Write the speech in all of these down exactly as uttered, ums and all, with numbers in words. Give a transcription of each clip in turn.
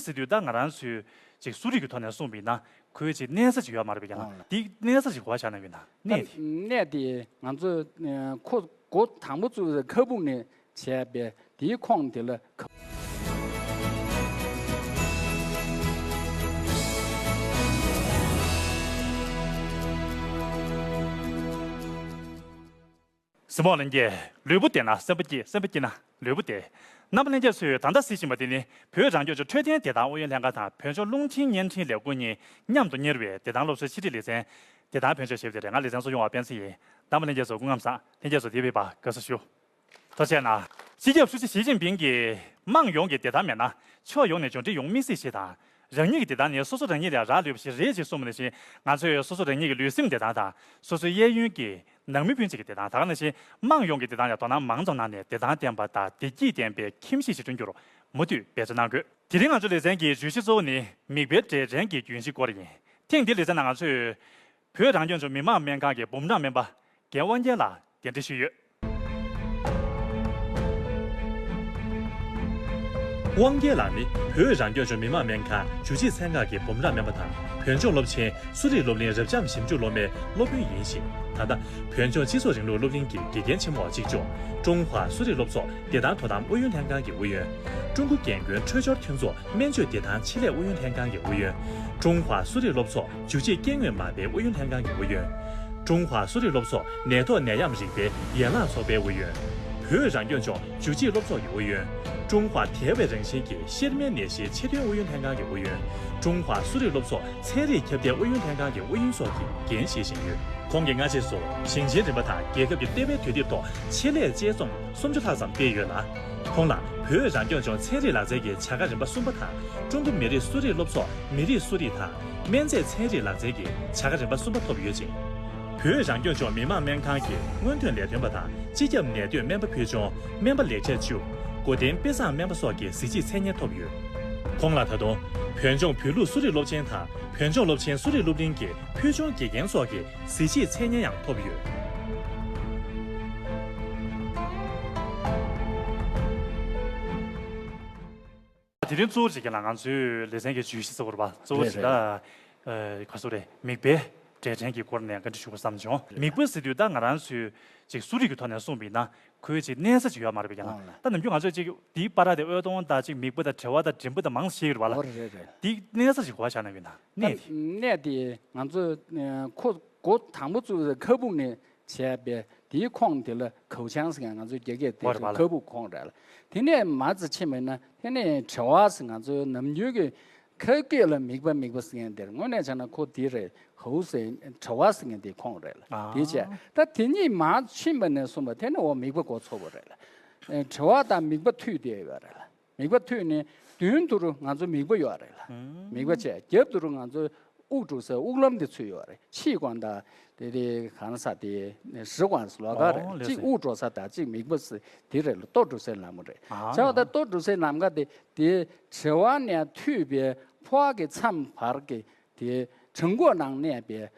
ཟེར་དུས་ད་ང་རང་ཚོས་ཅིག་གསོ་རིག་གི་ཐོག་ནས་གསུངས་པ་ཡིན་ན་ཁོའི་ཅིག་གནས་ས་ཅིག་ཡོད་མ་རེད་པས་ཀྱང་ན། ཨང་ལགས། དེའི་གནས་ས་ཅིག་གོ་བ་བཞག་ན་ཡོད་ན། ད་གནས་དེ། གནས་དེ་ང་ཚོས་ཁོ་འགོ་དང་པོ་བཙུགས་པའི་ཁ་སྦུག་ནས་བྱས་པའི་དེའི་ཁོངས་དེ་ལ། གཟིགས་མོ་བ་ལྷན་རྒྱས། ལུས་པོ་བདེ་ན་སེམས་པ་སྐྱིད། སེམས་པ་སྐྱིད་ན་ལུས་པོ་བདེ། རྣམ་པ་ལྷན་རྒྱས་ཚོས་ད་ལྟ་གཟིགས་བཞིན་པ་འདི་ནི་བོད་རང་སྐྱོང་ལྗོངས་འཕྲོད་བསྟེན་བདེ་ཐང་ཨུ་ཡོན་ལྷན་ཁང་དང་བོད་ལྗོངས་རླུང་འཕྲིན་བརྙན་འཕྲིན་ལས་ཁུངས་གཉིས་མཉམ་དུ་གཉེར་བའི་བདེ་ཐང་སློབ་གསོའི་ཕྱི་དྲིལ་ལེ་ཚན། བདེ་ཐང་ཕན་ཆད་ཞེས་པ་དེ་རེད། ང་ལེ་ཚན་གཙོ་སྐྱོང་བ་སྤེན་ཚེ་ཡིན། རྣམ་པ་ལྷན་རྒྱས་ཚོ་སྐུ་ཁམས་བཟང་། ལྷན་རྒྱས་ཚོ་འདིར་ཕེབས་པར་དགའ་བསུ་ཞུ། ཐུགས་རྗེ་གནང་། སྤྱི་ཁྱབ་ཧྲུའུ་ཅི་ཞི་ཅིན་ཕིང་གིས་དམངས་ཡོངས་ཀྱི་བདེ་ཐང་མེད་ན་ཕྱོགས་ཡོངས་ནས་འབྱོར་འབྲིང་ཡོང་མི་སྲིད་ཞེས་དང་། རང་ཉིད་ཀྱི་བདེ་ཐང་ནི་སོ་སོ་རང་ཉིད་ལས་རག་ལུས་པ་ཞིག་རེད་ཅེས་གསུངས་པ་ནང་བཞིན། ང་ཚོས་སོ་སོ་རང་ཉིད་ཀྱི་ལུས་སེམས་བདེ་ཐང་དང་། སོ་སོའི་གཡས་གཡོན་གྱི་ནང་མི་སྤུན་མཆེད་ཀྱི་བདེ་ཐང་། ད་ག་ནང་བཞིན་དམངས་ཡོངས་ཀྱི་བདེ་ཐང་ལ་དོ་སྣང་མང་ཙམ་གནང་ནས་བདེ་ཐང་ལྡན་པ་དང་བདེ་སྐྱིད་ལྡན་པའི་ཁྱིམ་གཞིས་ཤིག་བསྐྲུན་རྒྱུར་མུ་མཐུད་འབད་བརྩོན་གནང་དགོས། དེ་རིང་ང་ཚོའི་ལེ་ཚན་གྱི་བརྗོད་གཞི་གཙོ་བོ་ནི་མིག་དཔེ་འབྲས་སྐྲན་གྱི་རྒྱུན་ཤེས་སྐོར་ཡིན། ཐེངས་འདིའི་ལེ་ཚན་ནང་ང་ཚོས་བོད་རང་སྐྱོང་ལྗོངས་མི་དམངས་སྨན་ཁང་གི་འབུམ་རམས་སྨན་པ་རྒན་དབང་རྒྱལ་ལགས་གདན་འདྲེན་ཞུས་ཡོད། དབང་རྒྱལ་ལགས་ནི་བོད་རང་སྐྱོང་ལྗོངས་མི་དམངས་སྨན་ཁང་བྱུར་རྗེས་ཚན་ཁག་གི་འབུམ་རམས་སྨན་པ་དང་། བོད་ལྗོངས་སློབ་ཆེན་གསོ་རིག་སློབ་གླིང་རབ་འབྱམས་ཞིབ་འཇུག་སློབ་མའི་སློབ་དཔོན་ཡིན་ཞིང་། ད་ལྟ་བོད་ལྗོངས་སྤྱི་ཚོགས་རིང་ལུགས་སློབ་གླིང་གི་དགེ་རྒན་ཆེན་མོར་གཅིག་ལྕོགས། ཀྲུང་ཧྭ་གསོ་རིག་སློབ་ཚོགས་བདེ་ཐང་དོ་དམ་ཨུ་ཡོན་ལྷན་ཁང་གི་ཨུ་ཡོན། ཀྲུང་གོ་རྒན་རྒོན་འཕྲོད་སྦྱོར་མཐུན་ཚོགས་སྨན་བཅོས་བདེ་ཐང་ཆེད་ལས་ཨུ་ཡོན་ལྷན་ཁང་གི་ཨུ་ཡོན། ཀྲུང་ཧྭ་གསོ་རིག་སློབ་ཚོགས་བྱུར་རྗེས་སྐྱེ་དངོས་མ་དཔེའི་ཨུ་ཡོན་ལྷན་ཁང་གི་ཨུ་ཡོན། ཀྲུང་ཧྭ་གསོ་རིག་སློབ་ཚོགས་ནད་ཐོག་ནད་ཡམས་རིག་པའི་ཡན་ལག་ཚོགས་པའི་ཨུ་ཡོན། བོད་རང་སྐྱོང་ལྗོངས་བྱུར་རྗེས་སློབ་ཚོགས་ཀྱི་ཨུ་ཡོན། ཀྲུང་ཧྭ་དལ་བའི་རང་བཞིན་གྱི་གཤེར་རྨེན་ནད་གཞིའི་ཆེད་དོན་ཨུ་ཡོན་ལྷན་ཁང་གི་ཨུ་ཡོན། ཀྲུང་ཧྭ་གསོ་རིག་སློབ་ཚོགས་ཚན་རིག་ཁྱབ་གདལ་ཨུ་ཡོན་ལྷན་ཁང་གི་ཨུ་ཡོན་སོགས་ཀྱི་འགན་བཞེས་བཞིན་ཡོད། ཁོང་གིས་སྔ་རྗེས་སུ་ཞིང་ཆེན་རིམ་པ་དང་རྒྱལ་ཁབ་ཀྱི་ལྟེ་བའི་དུས་དེབ་ཐོག་ཆེད་ལས་དཔྱད་རྩོམ་སུམ་ཅུ་ལྷག་ཙམ་སྤེལ་ཡོད་ལ། ཁོང་ལ་བོད་རང་སྐྱོང་ལྗོངས་ཚན་རིག་ལག་རྩལ་གྱི་བྱ་དགའ་རིམ་པ་གསུམ་པ་དང་། ཀྲུང་གོ་མི་རིགས་གསོ་རིག་སློབ་ཚོགས་མི་རིགས་གསོ་རིག་དང་སྨན་རྫས་ཚན་རིག་ལག་རྩལ་གྱི་བྱ་དགའ་རིམ་པ་གསུམ་པ་ཐོབ་ཡོད་ཅིང་། བོད་རང་སྐྱོང་ལྗོངས་མི་དམངས་སྨན་ཁང་གི་སྔོན་ཐོན་ལས་དོན་པ་དང་སྤྱི་ཁྱབ་ནད་གཏོད་སྨན་པ་ཕུལ་བྱུང་སྨན་པ་ལེགས་བཅས་བཅུ། སྒོ་བསྟེན་དཔེ་བཟང་སྨན་པ་སོགས་ཀྱི་གཟི་བརྗིད་མཚན་སྙན་ཐོབ་ཡོད། ཁོང་ལ་ད་དུང་བོད་ལྗོངས་བོད་ལུགས་གསོ་རིག་སློབ་ཆེན་དང་བོད་ལྗོངས་སློབ་ཆེན་གསོ་རིག་སློབ་གླིང་གི་ཕུལ་བྱུང་དགེ་རྒན་སོགས་ཀྱི་གཟི་བརྗིད་མཚན་སྙན་ཡང་ཐོབ་ཡོད། དེ་རིང་གཙོ་བོ་ཅིག་གི་ལ་ང་ཚོའི་ལེ་ཚན་གྱི་བརྗོད་གཞི་གཙོ་བོར་བ་གཙོ་བོ་རེད་ཅིག་ལ་རེད། ཨ་ག་ཚོད་རེད། མིག་དཔེ་འབྲས་སྐྲན་གྱི་སྐོར་ནས་བཀའ་འདྲི་ཞུ་དགོས་བསམ་བྱུང་། རེད། མིག་དཔེ་ཟེར་དུས་ད་ང་རང་ཚོའི་ཅིག་གསོ་རིག་གི་ཐོག་ནས་གསུངས་པ་ཡིན་ན་ཁོའི་ཅིག་གནས་ས་ཅིག་ཡོད་མ་རེད་པས་ཀྱང་ལ། ཨང་ལ། ད་ནམ་རྒྱུན་ང་ཚོས་ཅིག་དེའི་བར་དེ་དབུས་གཏོང་དང་ཅིག་མིག་དཔེ་དང་དྲི་བ་དང་འགྲེམས་སྤེལ་དང་མང་ཙམ་བྱེད་ཀྱི་རེད་པ་ལ། ཨོ་རེད་རེད། དེའི་གནས་ས་ཅིག་གོ་བ་བཞག་ན་ཡིན་ན་ད་གནས་དེ། གནས་དེ་ང་ཚོས་ཁོ་འགོ་དང་པོ་བཙུགས་པའི་ཁ་སྦུག་ནས་བྱས་པའི་དེའི་ཁོངས་དེ་ལ་གའུ་ཆང་ཟེར་མཁན་ང་ཚོའི་རྒྱ་སྐད་དེ་ཧོ་རེད་པ་ལ། ཁ་སྦུག་ཁོངས་རེད་ལ། དེ་ནས་མར་ཙམ་ཕྱིན་པ་ཡིན་ན་དེ་ནས་དྲི་བ་ཟེར་ང་ཚོའི་ནམ་རྒྱུན་གྱི་ཁ་སྐད་ལ་མིག་པ་མིག་པ་ཟེར་མཁན་དེར་དངོས་གནས་བྱས་ན་ཁོ་དེ་རེད། གའུ་ཟེར་དྲི་བ་ཟེར་མཁན་དེ་ཁོངས་རེད་ལ། ཨ། དེ་བྱས་ད་དེ་གཉིས་མར་ཕྱིན་པ་ནས་བཟུང་བ་དེ་ནས་འོ་མིག་པ་འགོ་ཚུགས་པ་རེད་ལ། དྲི་བ་དང་མིག་པ་མཐུད་བསྡད་ཡོད་རེད་ལ། མིག་པ་མཐུད་ནས་མདུན་དུ་རུ་ང་ཚོ་མིག་པ་ཡོད་རེད་ལ། ཨང་། མིག་པ་བྱས་རྒྱབ་ཏུ་རུ་ང་ཚོ་དབུགས་འགྲོ་སའི་དབུགས་ལམ་དེ་ཚུད་ཡོད་རེད། ཕྱིའི་སྒང་དང་དེ་དེ་གང་ས་དེ་རི་སྒང་ལོགས་ཀ་རེད། ཨོ་ལགས་སོ། གཅིག་དབུགས་འགྲོ་ས་དང་གཅིག་མིག་པ་སི་དེ་རེད་ལ། ལྟོ་འགྲོ་སའི་ལམ་ཁ་རེད། ཨ་བྱས་པ་ད་ལྟོ་འགྲོ་སའི་ལམ་ཁ་དེ་དེ་དྲི་བ་ནས་མཐུད་པའི་ཕོ་བ་གི་མཚམས་བར་གྱི་དེ་བྲང་ཁོག་ནང་གནས་པའི་ཨེ་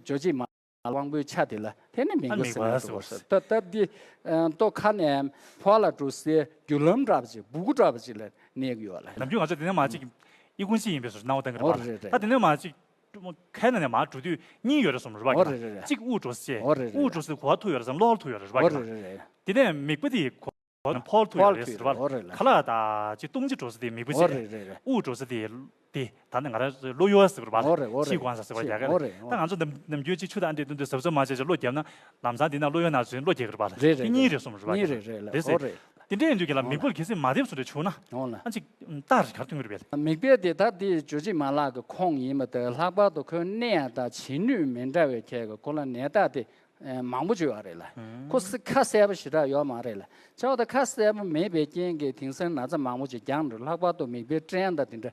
འཇོ་སྒྱེ་མ་དབང་པོའི་ཆ་དེ་ལ་དེ་ནི་མིག་པ་ཟེར་ཡ་ཟེར་བ་ཟེར། ད་ལྟ་འདི་ལྟོ་ཁ་ནས་ཕོ་ལ་འགྲོ་སའི་རྒྱུ་ལམ་འདྲ་པོ་ཅིག་སྦུ་གུ་འདྲ་པོ་ཅིག་ལ་གནས་ཀྱི་ཡོད་ལ། ནམ་རྒྱུན་ང་ཚོ་དེ་ནས་མ་ཅིག་ཨི་ཁུང་ཅིག་ཡིན་པའི་བཟོ་སྣང་བ་བསྟན་གྱི་རེད་པ། ཨོ་རེད་རེད། ད་དེ་ནས་མ་ཅིག་ཁའི་ནང་ནས་མ་འགྲོ་དུས་གཉིས་ཡོད་རེད་བསམ་རེད་པ། ཨོ་རེད་རེད་རེད། གཅིག་དབུགས་འགྲོ་ས་བྱས། ཨོ་རེད་རེད། དབུགས་འགྲོ་ས་གོ་བ་ཐུག་ཡོད་རེད་བསམ། གློ་བ་ཐུག་ཡོད་རེད་པ། ཨོ་རེད་རེད་རེད། དེ་ནས་མིག་པ་དེ་གོ་ཕོལ་ཐུག་ཡོད་རེད་ཟེར་བ། ཕོལ་ཐུག་ཡོད་རེད་ཟེར་བ། ཨོ་རེད་རེད། ཁ་ལག་དང་ཅིག་བཏུང་ཅིག་འགྲོ་ས་དེ་མིག་པ་ཨོ་ཅིག་རེད། རེད་རེད་རེད། དབུགས་འགྲོ་ས་དེ་དེ་ད་ནི་ང་རང་གློ་ཡོད་ཟེར་བ་རེད་པ། ཨོ་རེད་ཨོ་རེད། ཕྱི་གོང་ས་ཟེར་བ་རྒྱ་གར་ཨོ་རེད། ད་ང་ཚོ་ནམ་ནམ་རྒྱུན་ཅིག་ཆུ་དང་འདྲེས་བཏུང་དུས་གཟབ་གཟབ་མ་བྱས་ཅིག་གློ་བརྒྱབ་ན་ལམ་སང་དེ་ན་གློ་ཡོད་ན་ཚུན་གློ་རྒྱག་གི་རེད་པ་ལ། རེད་རེད། དེ་གཉིས་རེད་གསུངས་རེད་པ། གཉིས་རེད་རེད་ལ། རེད་ཟེར། ཨོ་རེད། དེ་འདྲ་ཡིན་དུས་ཀྱི་ལ་ཨོ་མིག་པ་ལ་གལ་སྲིད་མ་བསྡེབས་སུ་རེ་བྱུང་ན་ཨོ་ལ། ཨ་ཅིག་རྟགས་རེ་ག་རེ་ཐོན་གི་རེད་པས། མིག་དཔེ་དེ་ད་དེ་འཇོ་སྒྱེ་མ་ལགས་ཀྱི་ཁོངས་ཡིན་པ་དང་ལྷག་པར་དུ་ཁོའི་གནས་དང་བྱེད་ནུས་མི་འདྲ་བའི་ཁྱད་ཀྱིས་ཁོ་ལ་ནད་རྟགས་དེ་མང་པོ་ཅིག་ཡོད་རེད་ལ། ཁོ་སི་ཁ་གསལ་པོ་ཞེ་དྲག་ཡོད་མ་རེད་ལ། བྱས་པ་ད་ཁ་གསལ་པོ་མེད་པའི་རྐྱེན་གྱིས་དེང་སང་ན་ཚ་མང་པོ་ཅིག་རྒྱག་འགྲོ། ལྷག་པར་དུ་མིག་དཔེ་སྐྲན་དང་དེ་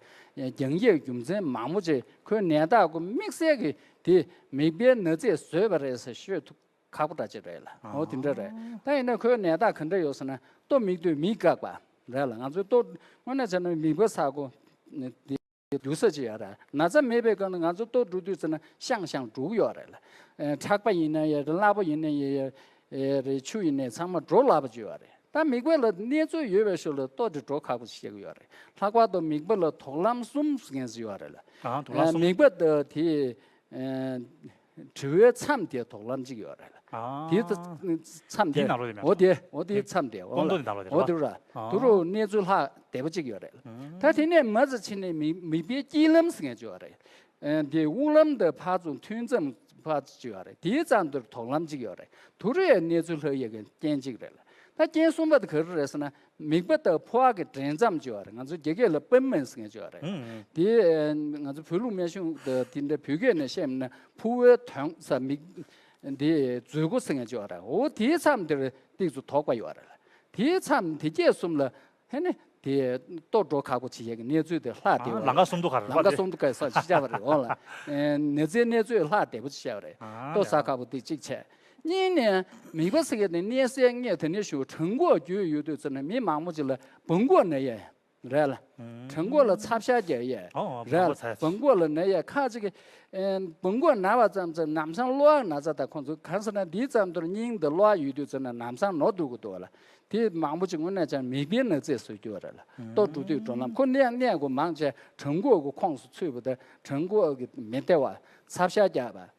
འདྲ་རྒྱག་ཡས་རྒྱུ་མཚན་མང་པོ་ཅིག་ཁོའི་ནད་རྟགས་ཁོ་དམིགས་བསལ་གྱི་དེ་མིག་དཔེའི་ན་ཚས་བཟོས་པ་རེད་ཟེར་ཤོད་ཐུབ་ཁག་པོ་འདྲ་ཅིག་རེད་ལ། འོ་དེ་འདྲ་རེད། ད་ཡིན་ན་ཁོའི་ནད་རྟགས་ག་འདྲ་ཡོད་ཟེར་ན་ལྟོ་མིག་ལྟོས་མིག་བཀག་པ་རེད་ལ། ང་ཚོའི་ལྟོ་དངོས་གནས་བྱས་ན་མིག་དཔེ་ཚ་གོ་དེ་སྡུག་ས་ཅིག་ཡོད་རེད། ན་ཚ་མེད་པའི་སྒང་ལ་ང་ཚོ་ལྟོ་འགྲོ་དུས་ཙམ་ན་ཤང་ཤང་འགྲོ་གི་ཡོད་རེད་ལ། ཨེ་ཁྲག་པ་ཡིན་ན་ཡང་རེད། སླ་པོ་ཡིན་ན་ཡང་རེད། ཆུ་ཡིན་ནའི་ཚང་མ་འགྲོ་སླ་པོ་ཅིག་ཡོད་རེད། ད་མིག་དཔེ་ལ་གནས་ཚུལ་ཡོད་པའི་ཤུལ་ལ་ལྟོ་དེ་འགྲོ་ཁག་པོ་ཞིག་བཤད་ཀྱི་ཡོད་རེད། ལྷག་པར་དུ་མིག་དཔེ་ལ་དོགས་ལམ་གསུམ་ཟེར་མཁན་ཞིག་ཡོད་རེད་ལ། ཨ། དོགས་ལམ་གསུམ། མིག་དཔེ་དེ་དེ་ཨ། དྲི་བའི་མཚམས་དེ་དོགས་ལམ་གཅིག་ཡོད་རེད་ལ། ཨ། དེའི་མཚམས་དེ། དེའི་ནང་ལོགས་དེ་མེད་འོ་པ། དེ་འོ་དེའི་མཚམས་དེ་འོ་ལ། སྤོ་མདོ་དེ་ནང་ལོགས་དེ་འོ་རེད་དེ་པ། ར། ཨ། དུ་རུ་གནས་ཚུལ་ལྷག་བདེ་པོ་གཅིག་ཡོད་རེད་ལ། ཨ། ད་དེ་ནས་མ་ཚ་ཕྱི་ནས་མིག་མིག་དཔེའི་དཀྱིལ་ལམ་ཟེར་མཁན་ཅིག་ཡོད་རེད། ཨ། དེ་དབུགས་ལམ་དང་ཕར་ཚུར་མཐུད་མཚམས་ཕར་ཚུར་ཅིག་ཡོད་རེད། དེའི་མཚམས་དེར་དོགས་ལམ་གཅིག་ཡོད་རེད། དུ་རུ་ཡང་གནས་ཚུལ་ལྷག་ཡས་ཀྱི་རྐྱེན་གཅིག་རེད་ལ། ད་རྐྱེན་གསུམ་པ་དེ་ག་རེ་རེད་ཟེར་ན། མིག་པ་དང་ཕོ་བ་གི་འདྲེས་མཚམས་ཅིག་ཡོད་རེད། ང་ཚོ་རྒྱ་སྐད་ལ་པུན་མེན་ཟེར་མཁན་ཅིག་ཡོད་རེད། ཨང་། དེ་ང་ཚོ་བོད་ལུགས་སྨན་གཞུང་དང་དེ་འདྲ་བོད་སྐད་ནས་བཤད་ན་ཕུ་བོའི་དོན་ས་མིག་དེ་མཛུག་གུ་ཟེར་མཁན་ཅིག་ཡོད་རེད། འོ་དེའི་མཚམས་དེར་ཏོག་ཙམ་དོགས་པ་ཡོད་རེད། དེའི་མཚམས་དེ་གྱད་གསུམ་ལ་ཧེ་ནི་དེ་ལྟོ་འགྲོ་ཁག་པོ་བྱེད་ཡས་ཀྱི་གནས་ཚུལ་དེ་ལྷག་བདེ་བ་ལམ་ཁ་གསུམ་དུ་ག་རེ་ལམ་ཁ་གསུམ་དུ་ག་རེ་ས་ཅིག་བྱ་བ་རེད། འོ་ལ་ནད་རྩའི་གནས་ཚུལ་ལྷག་བདེ་པོ་ཅིག་བྱ་བ་རེད། ལྟོ་ཟ་ཁག་པོ་དེ་གཅིག་བྱས། གཉིས་ནས་མིག་པ་ཟེར་མཁན་དེ་གནས་སའི་གནས་དེ་ནས་ཞུ་བྲང་ཁོག་རྒྱུས་ཡོད་དུས་ཙམ་ནས་མི་མང་པོ་ཅིག་ལ་བྲང་ཁོག་ན་ཡས་རེད་ལ། བྲང་ཁོག་ལ་ཚབ་ཤ་རྒྱག་ཡས་ཨོ་ཨོ། རེད་ལ། བྲང་ཁོག་ན་ཡས་ཁ་ཅིག་གི་ཨེ་བྲང་ཁོག་ན་བ་ཙམ་ཙམ་ལམ་སང་གློ་བ་ན་ཚ་དང་ཁོང་ཚོ་གང་ཟེར་ན་འདིའི་ཙམ་དུ་སྙིང་དང་གློ་བ་ཡོད་དུས་ཙམ་ནས་ལམ་སང་ནོར་འགྲོ་གི་འདུག་ལ། དེ་མང་པོ་ཅིག་དངོས་གནས་ཀྱང་མིག་པའི་ན་ཚས་བཟོ་རྒྱུ་རེད་ལ། ལྟོ་འགྲོ་དུས་འགྲོ་ལམ་ཁོ་གནས་གནས་དགོས་མང་ཆེ་བྲང་ཁོག་གི་ཁོངས་སུ་ཚུད་པ་དང་བྲང་ཁོག་གི་མི་བདེ་བ་ཚབ་ཤ་རྒྱག་པ།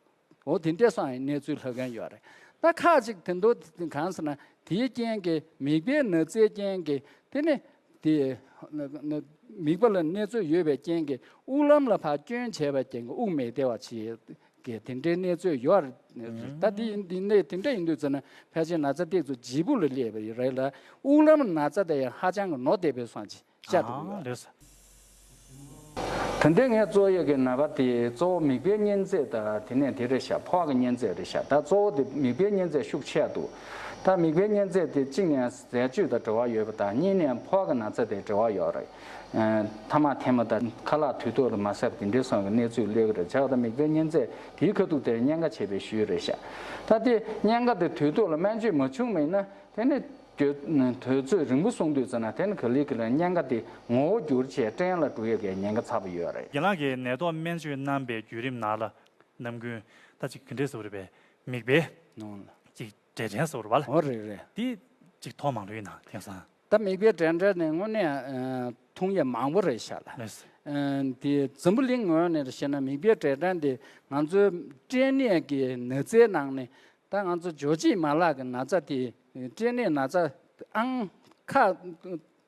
འོ་དེ་འདྲས་སོང་ཡང་གནས་ཚུལ་ལྷག་མཁན་ཡོད་རེད། ད་ཁ་ཅིག་དེ་འདྲ་གང་ཟེར་ན་དེའི་རྐྱེན་གྱིས་མིག་པའི་ན་ཚའི་རྐྱེན་གྱིས་དེ་ནི་དེ་མིག་པ་ལ་གནས་ཚུལ་ཡོད་པའི་རྐྱེན་གྱིས་དབུགས་ལམ་ལ་ཕར་སྐྱོན་བྱས་པའི་རྐྱེན་གྱིས་དབུགས་མི་བདེ་བ་བྱེད་ཀྱི་དེ་འདྲའི་གནས་ཚུལ་ཡོད་རེད། ད་དེ་ཡིན་དེ་ནས་དེ་འདྲ་ཡིན་དུས་ཙམ་ན་ཕལ་ཆེར་ན་ཚ་ཏོག་ཙམ་ལྗིད་པོ་ལ་སླེབས་པ་རེད་ལ། དབུགས་ལམ་ན་ཚ་དེ་ཡང་ཧ་ཅང་གི་ནོར་བསྡད་པའི་སོང་ཅིག་བཤད་འགྲོ་གི་ཡོད་རེད། ད་ལྟའི་ངས་གཙོ་ཡོད་ཀྱི་ན་བ་དེ་གཙོ་བོ་མིག་དཔེའི་གཉན་ཚད་དང་དེ་ནས་དེ་རེད་ཤག་ཕོ་བ་གི་གཉན་ཚད་རེད་ཤག་ད་གཙོ་བོ་དེ་མིག་དཔེའི་གཉན་ཚད་ཤུགས་ཆེ་འདུག་ད་མིག་དཔེའི་གཉན་ཚད་དེ་གཅིག་ནས་ཟས་སྤྱོད་དང་འབྲེལ་བ་ཡོད་པ་དང་གཉིས་ནས་ཕོ་བ་གི་ན་ཚ་དེ་འབྲེལ་བ་ཡོད་རེད། ཐ་མག་འཐེན་པ་དང་ཁ་ལག་དུས་ཐོག་ལ་མ་ཟས་པ་དེ་འདྲའི་སོང་གི་གནས་ཚུལ་སླེབས་ཀྱི་རེད། བྱས་པ་དང་མིག་དཔེའི་གཉན་ཚད་དེའི་ཁ་ཐུག་དེར་གཉན་ཁ་བྱེད་པའི་ཤུལ་རེད་ཤག་ད་དེ་གཉན་ཁ་དེ་དུས་ཐོག་ལ་སྨན་བཅོས་མ་བྱུང་བ་ཡིན་ན། དེ་ནི་དུས་དུས་ཚོད་རིང་པོ་སོང་དུས་ཙམ་ན་དེ་ནི་ག་ལེ་ག་ལེ་གཉན་ཁ་དེ་ངོ་བོ་འགྱུར་བྱས་སྐྲན་ལ་འགྲོ་ཡས་ཀྱི་ཉེན་ཁ་ཚ་པོ་ཡོད་རེད། རྒན་ལགས་ཀྱིས་ནད་ཐོག་སྨན་བཅོས་གནང་པའི་བརྒྱུད་རིམ་ནང་ལ་ནམ་རྒྱུན་ད་ཅིག་ག་འདྲས་ཟེར་བ་རེད་པས། མིག་དཔེ་ནོ་ཅིག་འབྲས་སྐྲན་ཟེར་བ་རེད་པ་ལ། འོ་རེད་རེད། དེ་ཅིག་ཐོག་མང་དུ་ཡིན་ན་དེང་སང་། ད་མིག་དཔེ་འབྲས་སྐྲན་ནི་དངོས་གནས་ཨ་མཐོང་ཡས་མང་པོ་རེད་ཤག་ལ། ལགས་སོ། ཨ་དེ་འཛམ་བུ་གླིང་ངོས་ནས་བཤད་ན་མིག་དཔེ་འབྲས་སྐྲན་དེ་ང་ཚོའི་སྐྲན་ནད་ཀྱི་ན་ཚའི་ནང་ནས། ད་ང་ཚོ་འཇོ་སྐྱེད་མ་ལག་གི་ན་ཚ་དེ་སྐྲན་ནད་ན་ཚ་ཨང་ཁག་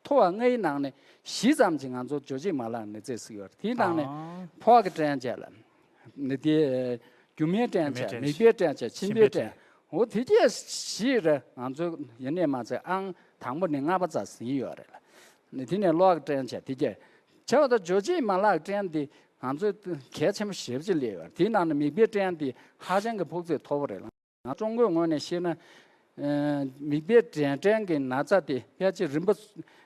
མཐོ་བ་ལྔའི་ནང་ནས་བཞི་ཙམ་ཅིག་ང་ཚོ་འཇོ་སྐྱེད་མ་ལག་ནད་ཚས་ཟེར་གྱི་ཡོད་རེད། དེའི་ནང་ནས་ཨང་ཕོ་བ་གི་སྐྲན་བྱས་ལ་ནི་དེ་རྒྱུ་མའི་སྐྲན་རྒྱུ་མའི་བྱས། སྐྲན་མིག་དཔེའི་སྐྲན་བྱས། མཆིན་པའི་སྐྲན། འོ་དེ་གྱད་བཞི་རེད། ང་ཚོ་ཡིན་ནས་མ་ཚད་ཨང་དང་པོ་ནས་ལྔ་པ་ཙམ་ཟིན་ཡོད་རེད་ལ། ནི་དེ་ནས་གློ་བ་གི་སྐྲན་བྱས། དེ་གྱད་བྱས་པ་དང་འཇོ་སྐྱེད་མ་ལག་སྐྲན་དེ་ང་ཚོས་གལ་ཆེན་པོ་ཞེ་པོ་ཅིག་སླེབས་ཡོད་རེད། དེའི་ནང་ནས་མིག་དཔེའི་སྐྲན་དེ་ཧ་ཅང་གི་ཕོག་ཚད་མཐོ་པོ་རེད་ལ། ང་ཀྲུང་གོའི་ངོས་ནས་བཤད་ན། ཨ་མིག་དཔེ་འབྲས་སྐྲན་གྱི་ན་ཚ་དེ་ཕལ་ཆེར་རིམ་པ་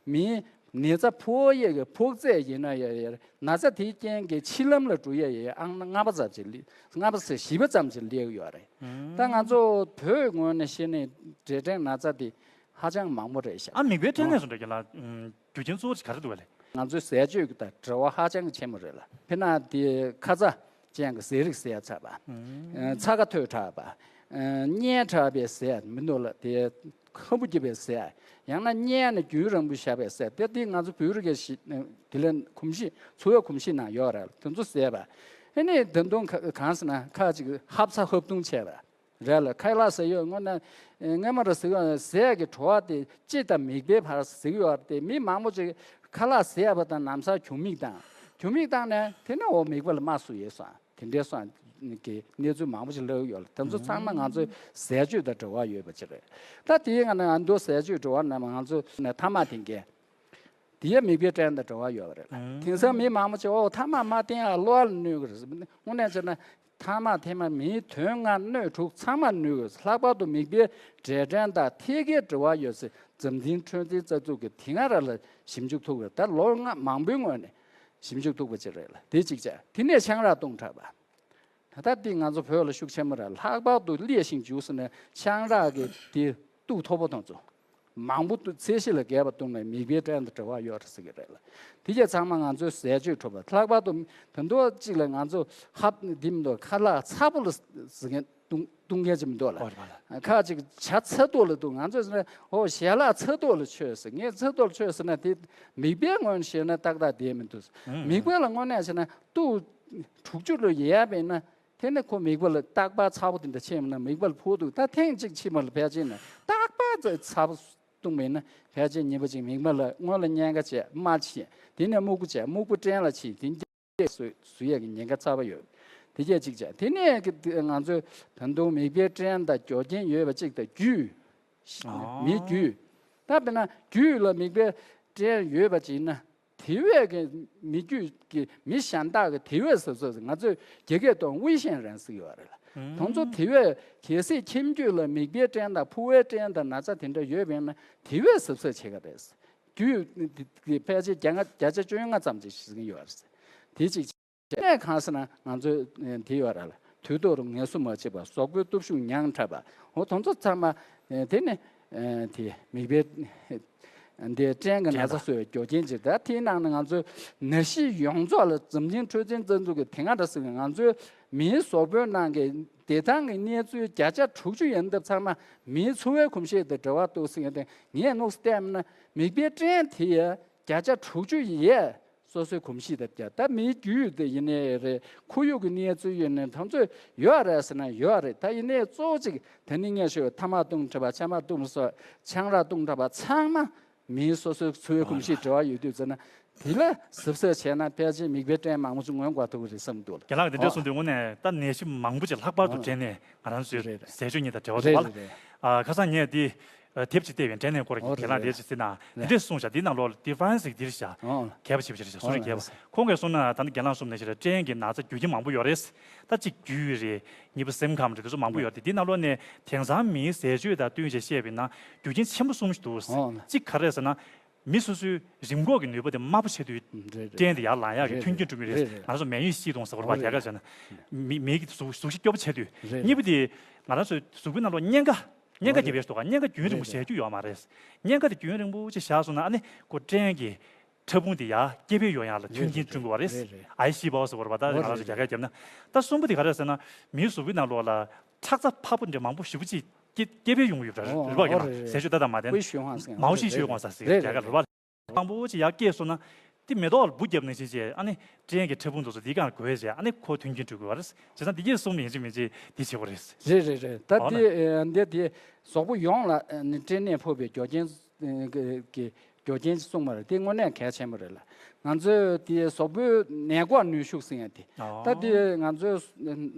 མིའི་ནད་ཚ་ཕོག་ཡས་ཀྱི་ཕོག་ཚད་ཡིན་ན་ཡང་ཡང་ན་ཚ་དེའི་རྐྱེན་གྱིས་མཆིན་ལམ་ལ་འགྲོ་ཡས་ཡང་ཨང་ལྔ་པ་ཙམ་ཅིག་སླེབས། ལྔ་པ་ཟེར་བཞི་པ་ཙམ་ཅིག་སླེབས་ཡོད་རེད། ད་ང་ཚོ་བོད་ངོས་ནས་བཤད་ན་འབྲས་སྐྲན་ན་ཚ་དེ་ཧ་ཅང་མང་པོ་རེད་ཤག་ཨ་མིག་དཔེ་སྐྲན་ནད་སོང་འདྲ་རྒན་ལགས། རྒྱུ་རྐྱེན་གཙོ་བོ་ཅིག་ག་རེ་འདུག་ག་ལགས། ང་ཚོའི་ཟས་སྤྱོད་ཀྱི་དང་འབྲེལ་བ་ཧ་ཅང་གི་ཆེན་པོ་རེད་ལ། དཔེར་ན་དེ་ཁ་ཚ་ཅན་གྱི་ཟས་རིགས་ཟས་ཚར་བ། ཨ་ཚྭ་ཁ་ཐོད་དྲགས་པ། ཨ་བསྙལ་དྲགས་པའི་ཟས་མི་འདུག་ལ། དེ་ཁམ་བུ་རྒྱབ་པའི་ཟས། ཡང་ན་བསྙལ་ནས་རྒྱུན་རིང་པོ་བཞག་པའི་ཟས། དེ་དེ་ང་ཚོ་བོད་རིགས་ཀྱི་ཞི་དེ་ལས་གོམས་གཤིས་འཚོ་བའི་གོམས་གཤིས་ནང་ཡོད་རེད་ལ། དེ་ཚོ་ཟས་པ། ཨ་ནི་ད་དུང་ག་གང་ཟེར་ན་ཁ་ཅིག་ཧབ་ཚ་ཧབ་ཐུང་བྱས་པ། རེད་ལ། ཁ་ལག་ཟ་ཡོད་སྔོན་ན། ཨེ་སྔ་མ་ར་ཟ་ཡོད་ཟས་ཀྱི་བྲོ་བ་དེ་ལྕེ་དང་མིག་དཔེའི་བར་ཟ་གི་ཡོད་རེད་དེ། མི་མང་པོ་ཅིག་ཁ་ལག་ཟས་པ་དང་ལམ་སང་གྱོང་མིག་བཏང་། གྱོང་མིག་བཏང་ནས་དེ་ནས་འོ་མིག་དཔེ་ལ་རྨ་ཟུག་ཡོད་སོང་། དེ་འདྲའི་སོང་གི་གནས་ཚུལ་མང་པོ་ཅིག་ལབ་ཡོད་ལ། དེ་ཚོ་ཚང་མ་ང་ཚོའི་ཟས་སྤྱོད་དང་འབྲེལ་བ་ཡོད་པ་ཅིག་རེད། ད་དེའི་ང་ན་ང་ཚོ་ཟས་སྤྱོད་འབྲེལ་བ་ན་ང་ཚོ་ནས་ཐ་མག་འཐེན་མཁན། དེ་ཡང་མིག་དཔེ་སྐྲན་དང་འབྲེལ་བ་ཡོད་པ་རེད་ལ། དེང་སང་མི་མང་པོ་ཅིག་འོ་ཐ་མག་མ་འཐེན་ཨ་གློ་བ་ལ་གནོད་གི་རེད་ཟེར། དངོས་གནས་བྱས་ན་ཐ་མག་འཐེན་མ་མིའི་དོན་ལྔ་སྣོད་དྲུག་ཚང་མ་གནོད་གི་རེད། ལྷག་པར་དུ་མིག་དཔེ་འབྲས་སྐྲན་དང་ཐད་ཀའི་འབྲེལ་བ་ཡོད་ཟེར་འཛམ་གླིང་ཁྲོད་འཛིན་རྩ་འཛུགས་ཀྱི་དེ་སྔ་ར་ལ་ཞིབ་འཇུག་ཐུབ་པ་རེད། ད་ལོ་ལྔ་མང་པོའི་སྔོན་ནས་ཞིབ་འཇུག་ཐུབ་པ་ཅིག་རེད་ལ། དེ་གཅིག་བྱས། དེ་ནས་ཆང་རག་བཏུང་དྲགས་པ། ད་ལྟ་འདི་ང་ཚོ་བོད་ལ་ཤུགས་ཆེན་པོ་རེད། ལྷག་པར་དུ་ཀླད་ཤིང་འཇུ་ཟེར་ནས་ཆང་རག་གི་དེ་གཏུག་མཐོ་པོ་དང་ཚོ། མང་པོ་གཏུག་ཚད་གཞི་ལས་བརྒལ་བ་བཏུང་ནས་མིག་དཔེ་སྐྲན་དང་འབྲེལ་བ་ཡོད་རེད་ཟེར་གི་རེད་ལ། དེ་གྱད་ཚང་མ་ང་ཚོའི་ཟས་སྤྱོད་འཕྲོད་པ། ལྷག་པར་དུ་ད་དུང་གཅིག་ལ་ང་ཚོ་ཧབ་འདི་མི་འདུག་ཁ་ལག་ཚ་པོ་ལ་ཟེར་མཁན་ བཏུང་བཏུང་མཁན་ཅིག་མི་འདུག་ལ། ཨོ་རེད་པ་ལ། ཁ་ཅིག་བྱ་ཚ་ཐོག་ལ་བཏུང་། ང་ཚོས་ཟེར་ན་ཨོ་ཞལ་ལག་ཚ་ཐོག་ལ་མཆོད་ཟེར། ངས་ཚ་ཐོག་ལ་མཆོད་ཟེར་ན་དེ་མིག་དཔེ་ངོས་ནས་བཤད་ན་ཏག་ཏག་བསྡད་མི་འདུག། ཨུམ། མིག་དཔེ་ལ་དངོས་གནས་བྱས་ན་ཏོག་དྲུག་ཅུ་ལ་ཡལ་བས་ན། དེ་ནི་ཁོ་མིག་དཔེ་ལ་རྟག་པར་ཚ་པོ་དེ་འདྲ་ཕྱིན་པ་ན་མིག་དཔེ་ལ་ཕོག་འདུག། ད་ཐེངས་གཅིག་ཕྱིན་པ་ལ་ཕལ་ཆེར་ནི་རྟག་པར་ཚ་པོ་བཏུང་བས་ན་ཕལ་ཆེར་ཉིན་པ་གཅིག་མིག་དཔེ་ལ་སྔོན་ལ་སྙིང་ག་བྱས། རྨ་བྱས། དེ་ནས་སྨུག་པོ་བྱས། སྨུག་པོ་སྐྲན་ལ་ཕྱིན། དེ་བཟོས་ཡག་གི་ཉེན་ཁ་ཚ་པོ་ཡོད། དེ་གས་གཅིག་བྱས། དེ་ནས་ཀྱི་ང་ཚོས་ད་དུང་མིག་དཔེ་སྐྲན་དང་འབྱོར་རྐྱེན་ཡོད་པ་གཅིག་དང་རྒྱུས། ཨ། མིའི་རྒྱུས། ད་དཔེར་ན་རྒྱུས་ལ་མིག་དཔེ་སྐྲན་ཡོད་པ་ཅིག་ན། དེ་བས་ཀྱི་མི་རྒྱུད་ཀྱི་མི་གཞན་དག་གི་དེ་བས་གཟབ་གཟབ། ང་ཚོས་རྒྱ་སྐད་དུ་危险人ཟེར་གྱི་ཡོད་རེད་ལ། ཨུམ། དེ་ཚོ་དེ་བས་གལ་སྲིད་ཁྱིམ་རྒྱུད་ལ་མིག་དཔེ་སྐྲན་དང་ཕོ་བའི་སྐྲན་དང་ན་ཚ་དེ་འདྲ་ཡོད་པས་ན་དེ་བས་གཟབ་གཟབ་བྱེད་ཀྱི་རེད། རྒྱུད་དེ་ཕལ་ཆེར་བརྒྱ་ལྔ་བརྒྱ་ཆ་བཅོ་ལྔ་ཙམ་ཅིག་ཤི་གི་ཡོད་རེད། དེ་གཅིག་བྱས་ནས་གང་ཟེར་ན་ང་ཚོས་དེ་ཡོད་རེད་ལ། དུས་ཐོག་རུ་ངལ་གསོ་མ་བྱེད་པ། གཟུགས་པོའི་སྟོབས་ཤུགས་ཉམས་དྲགས་པ། འོ་དེ་ཚོ་ཚང་མ་དེ་ནི་དེ་མིག་དཔེ་འདི་སྐྲན་གྱི་ན་ཚ་གསོ་བའི་རྒྱུ་རྐྱེན་ཅིག། ད་དེའི་ནང་ནས་ང་ཚོའི་ནད་གཞི་ཡོངས་རྫོགས་ལ་འཛམ་གླིང་འཕྲོད་བསྟེན་རྩ་འཛུགས་ཀྱིས་དེ་སྔ་འདྲ་ཟེར་གི། ང་ཚོའི་མིའི་གཟུགས་པོའི་ནང་གི་བདེ་ཐང་གི་གནས་ཚུལ་བརྒྱ་ཆ་དྲུག་ཅུ་ཡན་འདབ་ཚང་མ་མིའི་འཚོ་བའི་གོམས་གཤིས་དང་འབྲེལ་བ་འདུག་ཟེར་གི། དེ་ངས་དངོས་སུ་བལྟས་ན་མིག་དཔེ་སྐྲན་དེ་ཡ་བརྒྱ་ཆ་དྲུག་ཅུ་ཡས། སོ་སོའི་གོམས་གཤིས་དང་བསྡད། ད་མིའི་རྒྱུད་དེ་ཡིན་ནའི་རེད། ཁོར་ཡུག་གི་གནས་ཚུལ་ཡིན་ནའི་དེ་ཚོ་ཡོད་རེད་ཟེར་ན་ཡོད་རེད། ད་ཡིན་ནའི་གཙོ་བོ་གཅིག་དེ་ནི་ངས་ཞུས་པའི་ཐ་མག་བཏུང་དྲགས་པ། ཆ་མག་བཏུང་སོགས་ཆང་རག་བཏུང་དྲགས་པ་ཚང་མ་མིའི་སོ་སོའི་འཚོ་བའི་གོམས་གཤིས་འབྲེལ་བ་ཡོད་དུས་ཙམ་ན་དེ་ལ་གཟབ་གཟབ་བྱས་ན་ཕལ་ཆེར་མིག་དཔེ་སྐྲན་མང་པོ་ཅིག་ངོས་འགོག་ཐུབ་ཀྱི་རེད་བསམ་འདུག་ལ། རྒན་ལགས་འདི་འདྲ་གསུངས་དུས་དངོས་གནས་ད་ནད་གཞི་མང་པོ་ཅིག་ལྷག་པར་དུ་ཨོ་སྐྲན་ནད་ང་རང་ཚོའི་རེད་རེད། ཟས་སྤྱོད་གཉིས་དང་འབྲེལ་བ་རེད་འདུག་བ་ལ། རེད་རེད། ཨ་ཁ་སང་ངས་འདི་དེབ་ཅིག་བལྟས་པས། སྐྲན་ནད་སྐོར་གྱི། ཨོ་རྒན་ལགས་རེད་འདི་འདྲས་ཟེར་ན་འདི་རེད། འདྲས་གསུངས་བཞག། འདིའི་ནང་ལོགས་ལ་ཌི་ཕ་རན་སི་འདིར་བཞག་ཨོ་གས་པ་ཆེ་བ་ཞིག་རེད་བཞག། སུ་རེད་གས་པ། ཨོ་ཁོང་གིས་གསུངས་ན་ད་ནི་རྒན་ལགས་གསུངས་ནང་བཞིན་རེད། སྐྲན་གྱི་ན་ཚ་རྒྱུ་རྐྱེན་མང་པོ་ཡོད་རེད། ད་གཅིག་རྒྱུས་རེད། གཉིས་པ་སེམས་ཁམས་རེད། དེ་ཚོ་མང་པོ་ཡོད་རེད། འདིའི་ནང་ལོགས་ནས་དེང་སང་མིའི་ཟས་སྤྱོད་དང་བསྟུན་བྱས་བཤད་པ་ཡིན་ན་རྒྱུ་རྐྱེན་ཆེན་པོ་གསུམ་ཞིག་འདུག། ཨོ་གཅིག་ག་རེ་རེད་ཟེར་ན། མི་སོ་སོའི་རིམས་འགོག་གི་ནུས་པ་དེ་དམའ་པོ་ཆགས་དུས་རེད་རེད། སྐྲན་དེ་ཡར་ལངས་ཡག་གི་རེད་མཐུན་རྐྱེན་རེད། བསྐྲུན་གྱི་རེད། རེད་རེད། ང་ཚོ་མེ་ཡོས་ཤི་གཏོང་ཟེར་བ་རེད་པ། ཨོ་རྒྱ་གར་རེད། བྱས་ན། མི་མིའི་གཟུགས་གཟུགས་གཞི་སྐྱོ་པོ་ཆགས་དུས། རེད་གཉིས་པ་རེད། དེ་ང་རང་ཚོའི་གཟུགས་པོའི་ནང་ལོགས་གཉན་ཁ། གཉན་ཁ་ཨོ་རྒྱབ་རེད། པའི་རེད་འདུག་ག། གཉན་ཁ་རྒྱུན་རིང་པོ་རེད་རེད། ཞེ་དྲག་ཡོད་མ་རེད། གཉན་ཁ་དེ་རྒྱུན་རིང་པོ་ཅིག་བཞག་སོང་ན་ཨ་ནི་ཁོ་སྐྲན་གྱི་ཕྲ་ཕུང་དེ་ཡར་སྐྱེ་འཕེལ་ཡོང་ཡག་ལ་མཐུན་རྐྱེན་བསྐྲུན་དགོས་པ་རེད། རེད་རེད། ཨའི་ཤི་པའོ་ཟེར་བ་རེད་པ། ད་ང་རང་ཚོ་རྒྱ་སྐད་རྒྱབ་ན། ད་གསུམ་པ་དེ་ག་རེ་ཟེར་ན། མིའི་གཟུགས་པོའི་ནང་ལོགས་ལ་ཁྲག་རྩ་འཕར་པོ་འདྲ་མང་པོ་ཞེ་པོ་ཅིག་སྐྱེ་སྐྱེ་འཕེལ་ཡོང་གི་ཡོད་པ་རེད། ཨོ་རེད་པ། ཨོ་རྒན་ལགས། རེད་རེད། ཟས་སྤྱོད་ཏག་ཏག་མ་བསྟེན་ན། 会循环性། 毛细血管 ཟེར་ཟེར་རེད་རྒྱ་སྐད་རེད། རེད་པ། མང་པོ་ཅིག་ཡར་སྐྱེས་སོང་ན། དེ་མེ་ཏོག་ལ་འབུ་བརྒྱབ་ནང་བཞིན་བྱས་ཨ་ནི་སྐྲན་གྱི་ཕྲ་ཕུང་དེ་ཚོ་འདིའི་སྒང་ལ་འགོས་བྱས་ཨ་ནི་ཁོ་མཐུན་རྐྱེན་བསྐྲུན་དགོས་པ་རེད། བྱས་ཙང་འདི་གས་གསུམ་ཡིན་གཅིག་མིན་གཅིག་འདི་བྱེད་དགོས་རེད། རེད་རེད་རེད། ད་འོ་ན། འདི་ཨ་འདི་དེ་གཟུགས་པོ་ཡོངས་ལ་ཨ་ནི་སྐྲན་ནད་ཕོག་པའི་རྒྱུ་རྐྱེན་ཨ་གི་གི་རྒྱུ་རྐྱེན་གསུངས་པ་རེད། དེ་དངོས་གནས་གལ་ཆེན་པོ་རེད་ལ། ང་ཚོའི་དེ་གཟུགས་པོའི་ནད་འགོག་ནུས་ཤུགས་ཟེར་ཡ་དེ། ཨོ། ད་དེ་ང་ཚོའི་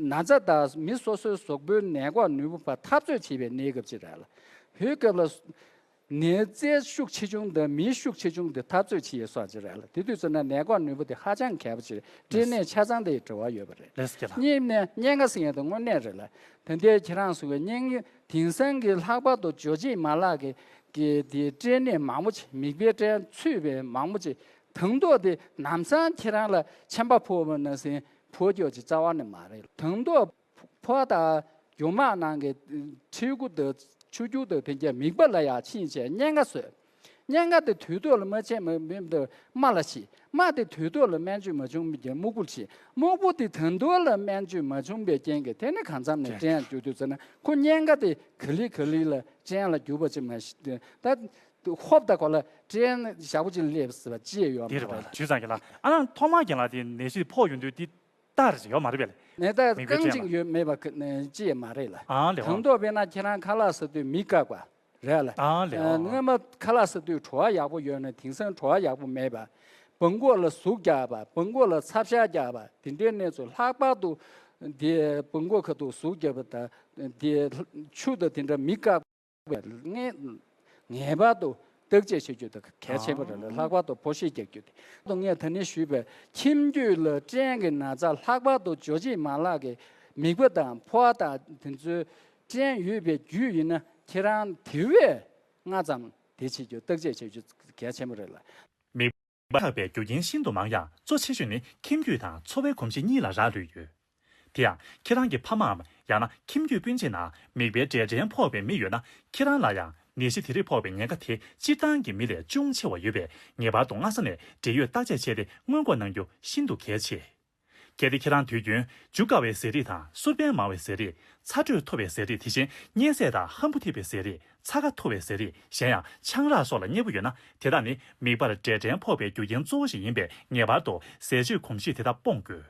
ན་ཚ་དང་མི་སོ་སོའི་གཟུགས་པོའི་ནད་འགོག་ནུས་པ་ཕར་འཐབ་རྩོད་བྱེད་པའི་གནས་སྐབས་ཅིག་རེད་ལ། དེའི་སྐབས་ལ། ནད་རྫས་ཤུགས་ཆེ་ཆུང་དང་མིའི་ཤུགས་ཆེ་ཆུང་དེ་འཐབ་རྩོད་བྱེད་ཡས་སོགས་ཅིག་རེད་ལ། དེ་དུས་ཚོད་ན་ནད་འགོག་ནུས་པ་དེ་ཧ་ཅང་གལ་པོ་ཆེ་རེད། སྐྲན་ནད་ཆ་ཚང་དེ་འབྲེལ་བ་ཡོད་པ་རེད། ལགས་སོ་རྒན་ལགས། གཉིས་ནས་གཉན་ཁ་ཟེར་ཡ་དེ་དངོས་གནས་རེད་ལ། དེ་འདྲའི་ཁྱེད་རང་གསུངས་པའི་གཉན་དེང་སང་གི་ལྷག་པར་དུ་འབྱོར་འབྱེད་མ་ལག་གི་གི་དེ་སྐྲན་ནད་མང་པོ་ཅིག་མིག་དཔེ་སྐྲན་ཚུད་པའི་མང་པོ་ཅིག་དང་ཐོག་དེ་ལམ་སང་ཁྱེད་རང་ལ་ཆམ་པ་ཕོག་པ་ནང་བཞིན་ཕོག་རྒྱུ་ཅིག་རྩ་བ་ནས་མ་རེད། དང་ཐོག་ཕོ་དང་རྒྱུ་མ་ནང་གི་མཁྲིས་ཁུ་དང་ཆུ་རྒྱུ་དང་དེ་འདྲ་མིད་པ་ལ་ཡང་ཕྱིན་བྱས་གཉན་ཁ་བཟོས། གཉན་ཁ་དེ་དུས་ཐོག་ལ་མ་བྱས་མ་མིན་དུ་རྨ་ལ་ཕྱིན། རྨ་དེ་དུས་ཐོག་ལ་སྨན་བཅོས་མ་བྱུང་བའི་རྐྱེན་སྨུག་པོར་ཕྱིན། སྨུག་པོ་དེ་དུས་ཐོག་ལ་སྨན་བཅོས་མ་བྱུང་བའི་རྐྱེན་གྱིས་དེ་ནི་གང་འཚམ་ནས་སྐྲན་འགྱུར་དུས་ཙམ་ན་ཁོ་གཉན་ཁ་དེ་ག་ལེ་ག་ལེ་ལ་སྐྲན་ལ་འགྱུར་བ་ཅིག་མ་ཤི་ད་ཧོབ་ད་གོ་ལ་སྐྲན་ཞག་པོ་ཅིག་སླེབས་ཟེར་བ་ཅི་ཡང་ཡོད་མ་རེད། དེ་རེད་པ། ཇུས་ཙང་གི་ལ་ཨ་ནང་ཐོག་མ་རྒན་ལགས་དེ་ནད་གཞི་ཕོག་ཡོང་དུས་དེ། རྟགས་ཅིག་ཡོད་མ་རེད་པས། ནད་རྟགས་མིག་དཔེ་རྐང་སྤྲད་གཅིག་ལ་ཡོད་མེད་པ་ཁ་ནས་ཅི་ཡང་མ་རེད་ལ། ཨ་ལེ་ཨ། དང་ཐོག་དཔེར་ན་ཁྱེད་རང་ཁ་ལག་ཟ་དུས་མིག་བཀག་པ་རེད་ལ། ཨ་ལེ་ཨ། སྔོན་མ་ཁ་ལག་ཟ་དུས་བྲོ་བ་ཡག་པོ་ཡོད་ན་དེང་སང་བྲོ་བ་ཡག་པོ་མེད་པ། སྦྲང་ཁོག་ལ་ཟུག་རྒྱག་པ། སྦྲང་ཁོག་ལ་ཚབ་ཤ་རྒྱག་པ་དེ་འདྲའི་གནས་ཚུལ་ལྷག་པར་དུ་དེ་སྦྲང་ཁོག་ཁ་ཐུག་ཟུག་རྒྱག་པ་དང་དེ་ཆུ་དང་དེ་འདྲ་མིག་བཀག་ངེས་ངེས་པར་དུ་བརྟག་དཔྱད་བྱེད་རྒྱུ་དེ་གལ་ཆེན་པོ་རེད་ལ། ལྷག་པར་དུ་ཕོ་ཤེད་རྒྱག་རྒྱུ་དེ། ད་ངས་ད་ནི་ཞུས་པའི་ཁྱིམ་རྒྱུད་ལ་སྐྲན་གྱི་ན་ཚ་ལྷག་པར་དུ་འབྱོར་འབྱེད་མ་ལག་གི་མིད་པ་དང་ཕོ་བ་དང་དེ་ཚོའི་སྐྲན་ཡོད་པའི་རྒྱུད་ཡིན་ན་ཁྱེད་རང་དེ་བས་སྔ་ཙམ་དེ་བྱེད་རྒྱུ་བརྟག་དཔྱད་བྱེད་རྒྱུ་གལ་ཆེན་པོ་རེད་ལ། མིད་པ་ཆགས་པའི་རྒྱུ་རྐྱེན་ཤིན་ཏུ་མང་ཡང་གཙོ་ཆེ་ཤོས་ནི་ཁྱིམ་རྒྱུད་དང་འཚོ་བའི་གོམས་གཤིས་གཉིས་ལ་རག་ལུས་ཡོད། དེ་ཡང་ཁྱེད་རང་གི་ཕ་མའམ་ཡང་ན་ཁྱིམ་རྒྱུད་སྤུན་མཆེད་ནང་མིད་པའི་འབྲས་སྐྲན་ཕོག་པའི་མི་ཡོད་ན་ཁྱེད་རང་ལ་ཡང་ནད་གཞི་དེ་རིགས་ཕོག་པའི་ཉེན་ཁ་དེ་སྤྱིར་བཏང་གི་མི་ལས་ཅུང་ཆེ་བ་ཡོད་པས་ངེས་པར་དུ་སྔ་ས་ནས་འབྲེལ་ཡོད་བརྟག་དཔྱད་བྱས་ཏེ་སྔོན་འགོག་གནང་རྒྱུ་ཤིན་ཏུ་གལ་ཆེ། གལ་ཏེ་ཁྱེད་རང་དུས་རྒྱུན་འཇུ་དཀའ་བའི་ཟས་རིགས་དང་། གསུར་པན་མང་བའི་ཟས་རིགས། ཚ་དྲོད་མཐོ་བའི་ཟས་རིགས། དེ་བཞིན་གཉན་ཟས་དང་ཧམ་བུ་འཐིབས་པའི་ཟས་རིགས། ཚ་ཁ་མཐོ་བའི་ཟས་རིགས། གཞན་ཡང་ཆང་རག་སོགས་ལ་མཉེས་པོ་ཡོད་ན། དེ་དག་ནི་མིད་པར་འབྲས་སྐྲན་ཕོག་པའི་རྒྱུ་རྐྱེན་གཙོ་བོ་ཞིག་ཡིན་པས། ངེས་པར་དུ་ཟས་སྤྱོད་གོམས་གཤིས་དེ་དག་སྤོང་དགོས།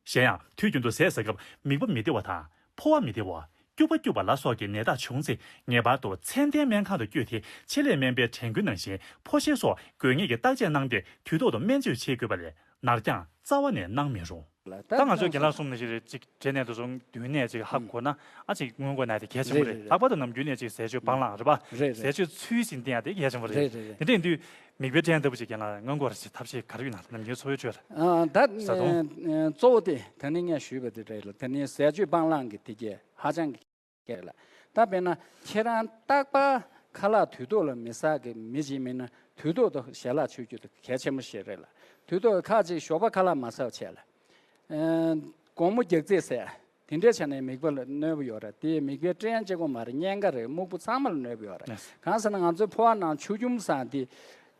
གཞན་ཡང་། དུས་རྒྱུན་དུ་ཟས་ཟ་སྐབས་མིད་པ་མི་བདེ་བ་དང་། ཕོ་བ་མི་བདེ་བ། སྐྱུག་པ་སྐྱུག་པ་ལ་སོགས་ཀྱི་ནད་རྟགས་བྱུང་ཚེ། ངེས་པར་དུ་ཚད་ལྡན་སྨན་ཁང་དུ་བསྐྱོད་དེ། ཆེད་ལས་སྨན་པའི་དྲན་སྐུལ་ནང་བཞིན། ཕོ་ཤེལ་སོགས་དགོས་ངེས་ཀྱི་བརྟག་དཔྱད་གནང་སྟེ། དུས་ཐོག་ཏུ་སྨན་བཅོས་བྱེད་དགོས་པ་ལས། ནར་འགྱངས་རྩ་བ་ནས་གནང་མི་རུང་། ད་ད་ང་ཚོ་རྒན་ལགས་གསུངས་ནང་བཞིན་རེད། ཅིག་འབྲས་ནད་དུག་གསུམ་མདུན་ནས་ཅིག་ཧ་གོ་ན། ཨ་ཅིག་སྔོན་འགོག་གནང་དེ་གལ་ཆེན་པོ་རེད། རེད་རེད། ལྷག་པར་དུ་ནམ་རྒྱུན་ནས་ཅིག་ཟས་སྤྱོད་སྤང་བླང་རེད་པ། རེད་རེད། ཟས་སྤྱོད་ཚུལ་བཞིན་བསྟེན་ཡ་དེ་གལ་ཆེན་པོ་རེད། རེད་རེད་རེད། དེ་འདྲ་ཡིན་དུས་མིད་པའི་སྐྲན་ལྟ་བུ་ཅིག་རྒན་ལགས་སྔོན་འགོག་རེད་ཅེས་ཐབས་ཤེས་ག་རེ་ཡོད་ན། ནམ་རྒྱུན་འཚོ་བའི་ཁྲོད་ལ། ཨ་ད་བཟའ་བཏུང་། ཨ་གཙོ་བོ་དེ་ད་ནི་ངས་ཞུས་པ་དེ་རེད་ལ། ད་ནི་ཟས་སྤྱོད་སྤང་བླང་གི་དེ་གས་ཧ་ཅང་གི་གལ་ལ། ད་དཔེར་ན་ཁྱེད་རང་རྟག་པར་ཁ་ལག་དུས་ཐོག་ལ་མི་ཟ་གི་མི་ཞིག་མིན་ན། དུས་ཐོག་ཏུ་ཞལ་ལག་མཆོད་རྒྱུ་དེ་གལ་ཆེན་པོ་ཞིག་རེད་ལ། དུས་ཐོག་ཁ་ཅིག་ཞོགས་པ་ཁ་ལག་མ་ཟ་བ་བྱས་ལ། ཨ་དགོང་མོ་རྒྱགས་ཚད་ཟས། དེ་འདྲའི་ཆ་ནས་མིད་པ་ལ་གནོད་པ་ཡོད་རེད། དེ་མིད་པའི་སྐྲན་གཅིག་པོ་མ་རེད། སྙིང་ག་རེད། སྨུག་པོ་ཚང་མ་ལ་གནོད་པ་ཡོད་རེད། གང་ཟེར་ན་ང་ཚོའི་ཕོ་བ་ནང་ཆུ་རྒྱུན་བཟང་དེ།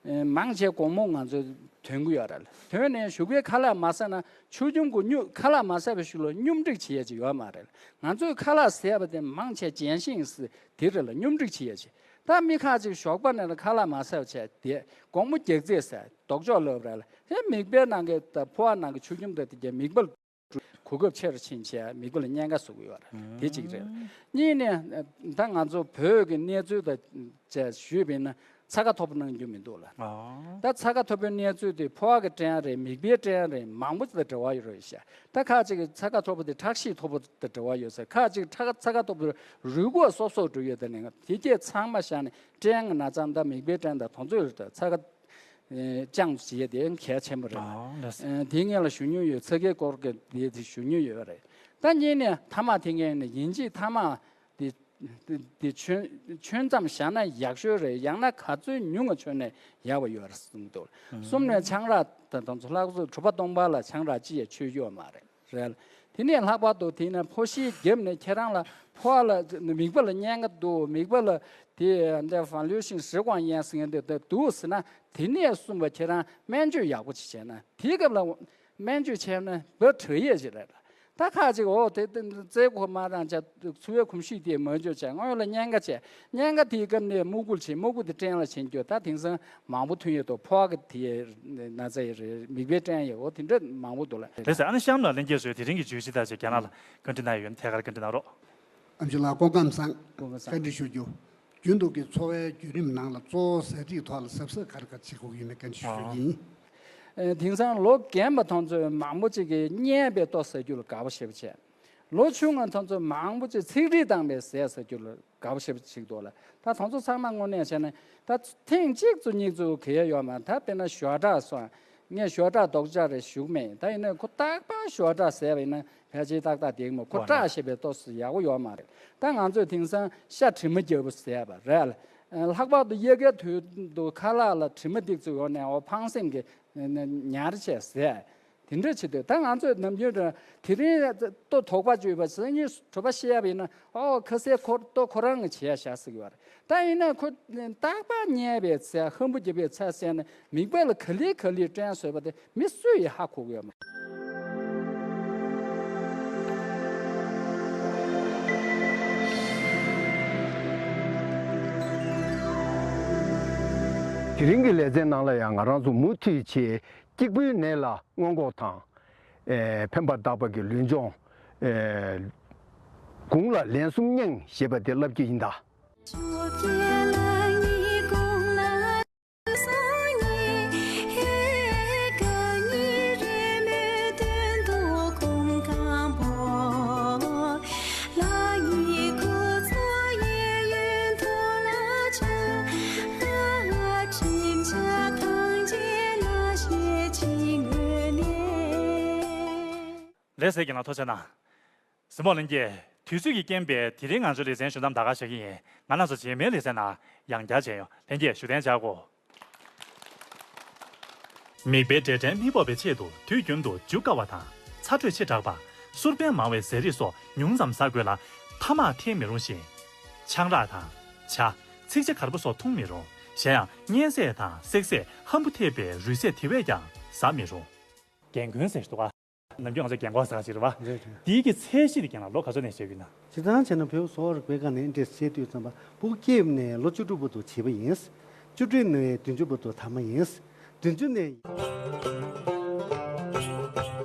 ཨེ་མང་ཆེ་དགོང་མོ་ང་ཚོས་ཐོན་གྱི་ཡོད་རེད། ཐོན་ནས་གཞུག་གི་ཁ་ལག་མ་ཟ་ན་ཆུ་རྒྱུན་གྱི་སྨྱོ། ཁ་ལག་མ་ཟ་བའི་གཞུག་ལ་སྨྱོ་འདྲེ་བྱེད་ཡས་ཅིག་ཡོད་མ་རེད། ང་ཚོས་ཁ་ལག་ཟས་པ་དེ་མང་ཆེ་ལྗན་ཤིང་ཟེར་དེ་རེད་ལ། སྨྱོ་འདྲེ་བྱེད་ཡས་ཅིག་ད་མི་ཁ་ཅིག་ཞོགས་པ་ནས་ལ་ཁ་ལག་མ་ཟ་བ་བྱས་དེ་དགོང་མོ་རྒྱགས་ཚད་ཟས། ལྡོག་ཕྱོགས་ལབ་རེད་ལ། དེ་མིད་པའི་ནང་གི་ད་ཕོ་བ་ནང་གི་ཆུ་རྒྱུན་དེ་དེ་གས་མིད་པ་གོ་སྐབས་ཆེ་རུ་ཕྱིན་བྱས་མིད་པ་ལ་གཉན་ཁ་བཟོ་གི་ཡོད་རེད། དེ་གཅིག་རེད། གཉིས་ནས་ད་ང་ཚོ་བོད་ཀྱི་གནས་ཚུལ་དང་བཅས་ཞུས་པ་ཡིན་ན་ཚ་ཁ་མཐོ་པོ་གནང་རྒྱུ་མི་འདུག་ལ། ཨ། ད་ཚ་ཁ་མཐོ་པོའི་གནས་ཚུལ་དེ་ཕོ་བ་གི་སྐྲན་རེད། མིད་པའི་སྐྲན་རེད། མང་པོ་དང་འབྲེལ་བ་ཡོད་རེད་ཤག་ད་ཁ་ཅིག་གི་ཚ་ཁ་མཐོ་པོ་དེ་ཁྲག་ཤེད་མཐོ་པོ་དང་འབྲེལ་བ་ཡོད་ཟེར། ཁ་ཅིག་ཁྲག་ཚ་ཁ་མཐོ་པོ་དེ་རུས་ཁོག་སོབ་སོབ་འགྲོ་ཡོད། དེ་ནས་དེ་སྐྱེས་ཚང་མ་བཞག་ནས་སྐྲན་གྱི་ན་ཚ་དང་མིད་པའི་སྐྲན་དང་དེ་ཚོ་ཡོད་རེད། ཚ་ཁ་ཨེ་ཅང་བྱེད་ཡས་དེ་གལ་ཆེན་པོ་རེད། ཨ་ལགས་སོ། ཨེ་དེ་ངས་ལ་ཞུ་མྱོང་ཡོད། ཚ་ཁའི་སྐོར་གྱི་དེ་དེ་ཞུ་མྱོང་ཡོད་རེད། ད་གཉིས་ནས་ཐ་མག་འཐེན་མཁན་ནི་ཡིན་གཅིག་ཐ་མག་དེ་དེ་དེ་མཆོད་མཆོད་མཚམས་བཞག་ན་ཡག་ཤོས་རེད། ཡང་ན་ག་ཚོད་ཉུང་ང་མཆོད་ན་ཡག་པ་ཡོད་རེད་གསུངས་འདུག་གསུམ་ནས་ཆང་རག་དང་དེ་ཚོ་ལྷག་ཏུ་གྲུབ་པ་སྟོང་པ་ལ་ཆང་རག་ཅི་ཡང་མཆོད་རྒྱུ་ཡོད་མ་རེད། རེད། དེ་ནས་ལྷག་པར་དུ་དེ་ནས་ཕོ་ཤེལ་བརྒྱབ་ནས་ཁྱེད་རང་ལ་ཕོ་བ་ལ་མིད་པ་ལ་གཉན་ཁ་འདུག་མིད་པ་ལ་དེ་འདྲ་ཧྥ་ལུ་ཤིང་ཟི་ཀོང་ཡན་ཟེར་མཁན་དེ་འདུག་ཟེར་ན། དེ་ནས་གསུངས་པ་ཁྱེད་རང་སྨན་བཅོས་ཡག་པོ་ཅིག་བྱས་ན། དེའི་སྐབས་ལ་སྨན་བཅོས་བྱས་ན་འབབ་དྲག་ཡས་ཅིག་རེད། ད་ཁ་ཅིག་འོ་དེ་རྩའི་ཁོག་མ་རང་ཆ། འཚོ་བའི་གོམས་གཤིས་དེ་མ་འཇོག་བྱས། སྔོན་ལ་གཉན་ཁ་བྱས། གཉན་ཁ་དེའི་སྐབས་ནས་སྨུག་པོ་བྱས། སྨུག་པོ་དེ་སྐྲན་ལ་ཕྱིན་རྒྱུ། ད་དེང་སང་མང་པོ་ཐོན་ཡོད་དོ། ཕོ་བ་གི་དེ་ཡི་ན་ཚ་ཡི་རེད། མིད་པའི་སྐྲན་ཡི་འོ་དེ་འདྲ་མང་པོ་འདུག་ལ། ལགས་སོ། ཨ་ནི་གཤམ་ལ་ལྷན་རྒྱས་ཚོས་དེ་རིང་གི་བརྗོད་གཞི་ལྟར་བྱས་རྒན་ལགས་ལ་བཀའ་འདྲི་གནང་ཡོད་ན་ཐད་ཀར་བཀའ་འདྲི་གནང་རོགས། ཨེམ་ཆི་ལགས་སྐུ་ཁམས་བཟང་། སྐུ་ཁམས་བཟང་། བཀའ་འདྲི་ཞུ་རྒྱུ། རྒྱུན་དུ་གི་འཚོ་བའི་བརྒྱུད་རིམ་ནང་ལ་གཙོ་བོ་ཟས་རིགས་ཐོག་ལ་གཟབ་གཟབ་ག་རེ་ག་རེ་བྱེད་དགོས་ཀྱི་ཡོད་མེད་བཀའ་འདྲི་ཞུ་རྒྱུ་ཡིན། ཨེ་དེང་སང་ལོ་རྒན་པ་དེ་ཚོ་མང་པོ་ཅིག་གིས་བརྙས་པའི་ལྟོ་ཟ་རྒྱུ་ལ་དགའ་པོ་ཞེ་པོ་བྱས། ལོ་ཆུང་བ་དེ་ཚོ་མང་པོ་ཅིག་ཚིག་རིས་དྭངས་པའི་ཟས་ཟ་རྒྱུ་ལ་དགའ་པོ་ཞེ་པོ་ཅིག་འདུག་ལ། ད་དེ་ཚོ་ཚང་མ་དངོས་གནས་བྱས་ན་ད་ཐེངས་གཅིག་ཙམ་གཉིས་ཙམ་གལ་ཡོད་མ་རེད། ད་དཔེར་ན་ཞོ་ཁྲག་སོང་། ངས་ཞོ་ཁྲག་རྡོག་རྩ་རེ་ཞུ་གི་མེད། ད་ཡིན་ན་ཁོ་རྟག་པར་ཞོ་ཁྲག་ཟས་པ་ཡིན་ན་ཕལ་ཆེར་ཏག་ཏག་བསྡད་ཀྱི་མ་རེད། ཁོ་ཁྲག་ཞེས་པའི་ལྟོ་ཟ་ཡག་པོ་ཡོད་མ་རེད། ད་ང་ཚོས་དེང་སང་ཤ་དྲི་མ་རྒྱག་པོ་ཟས་པ་རེད། ལྷག་པར་དུ་དབྱར་ཁའི་དུས་དུ་ཁ་ལག་ལ་དྲི་མ་ཏིག་ཙམ་ཡོང་ནས་འོ་ཕངས་སེམས་ཀྱི་ཉར་བྱས་ཟས། དེ་འདྲ་བྱེད་དུས་ད་ང་ཚོས་ནམ་རྒྱུན་དུ་དེ་རིང་ལྟོ་དོག་པ་བཅོས་པ་སང་ཉིན་དྲོ་པ་བཤད་པ་ཡིན་ན། ཨོ་ཁ་ཟས་ཁོ་ལྟོ་ཁོ་རང་གིས་བྱས་བཞག་ཟེར་གྱི་ཡོད་རེད། ད་ཡིན་ན་ཁོ་རྟག་པར་བརྙས་པའི་ཚེ་ཧམ་པ་བརྒྱབ་པའི་ཚེ་ཟས་ནས་མིད་པ་ལ་ག་ལེ་ག་ལེ་སྐྲན་བཟོས་པ་དེ་མི་སུ་ཡིས་ཧ་གོ་གི་ཡོད་མ་རེད། དེ་རིང་གི་ལེ་ཚན་ནང་ལ་ཡང་ང་རང་ཚོ་མུ་མཐུད་བྱས། སྐྱིགས་བུའི་ནད་ལ་སྔོན་འགོག་དང་། ཨེ་ཕན་པ་དག་པ་གི་ལུས་སྦྱོང་། ཨེ་དགུང་ལ་ལན་གསུམ་གཉེན་ཞེས་པ་དེ་བསླབ་ཀྱི་ཡིན་ད། ལགས་སོ། རྒན་ལགས་ཐུགས་རྗེ་གནང་། གཟིགས་མོ་ལྷན་རྒྱས། དུས་ཚོད་ཀྱི་རྐྱེན་པས་དེ་རིང་ང་ཚོའི་ལེ་ཚན་ཞུ་མཚམས་ད་ག་བཞག་གི་ཡིན། ང་རང་ཚོ་རྗེས་མའི་ལེ་ཚན་ནང་ཡང་བསྐྱར་མཇལ་ཡོང་། ལྷན་རྒྱས་བཞུགས་གདན་འཇགས་དགོས། མིད་པའི་འབྲས་སྐྲན་མི་ཕོག་པའི་ཆེད་དུ་དུས་རྒྱུན་དུ་འཇུ་དཀའ་བ་དང་། ཚ་དྲོད་ཆེ་དྲགས་པ། གསུར་པན་མང་བའི་ཟས་རིགས་སོགས་ཉུང་ཙམ་ཟ་དགོས་ལ། ཐ་མག་འཐེན་མི་རུང་ཞིང་། ཆང་རག་དང་། ཇ། ཚིག་ཇ་གར་པོ་སོགས་འཐུང་མི་རུང་། གཞན་ཡང་གཉན་ཟས་དང་བསྲེག་ཟས། ཧམ་བུ་འཐེབས་པའི་རུས་ཟས་དེ་བས་ཀྱང་ཟ་མི་རུང་། རྒན་རྒོན་ཟེར་འདུག་ག་ནམ་རྒྱུན་ང་ཚོ་རྒན་གོག་ཟེར་ག་ཅིག་རེད་བ། རེད་རེད། དེའི་གི་ཚད་གཞི་དེ་ཀྱང་ལ་ལོ་ག་ཚོད་ནས་བྱས་ཡོད་ན། སྤྱིར་བཏང་བྱས་ན་བོད་གསོ་བ་རིག་པའི་སྒང་ནས་འདྲེས་བཤད་དུས་ཙམ་པ་ཕྲུ་གུ་སྐྱེས་ནས་ལོ་བཅུ་དྲུག་བར་དུ་བྱིས་པ་ཡིན། བཅུ་དྲུག་ནས་བདུན་ཅུ་བར་དུ་དར་མ་ཡིན། བདུན་ཅུ་ནས།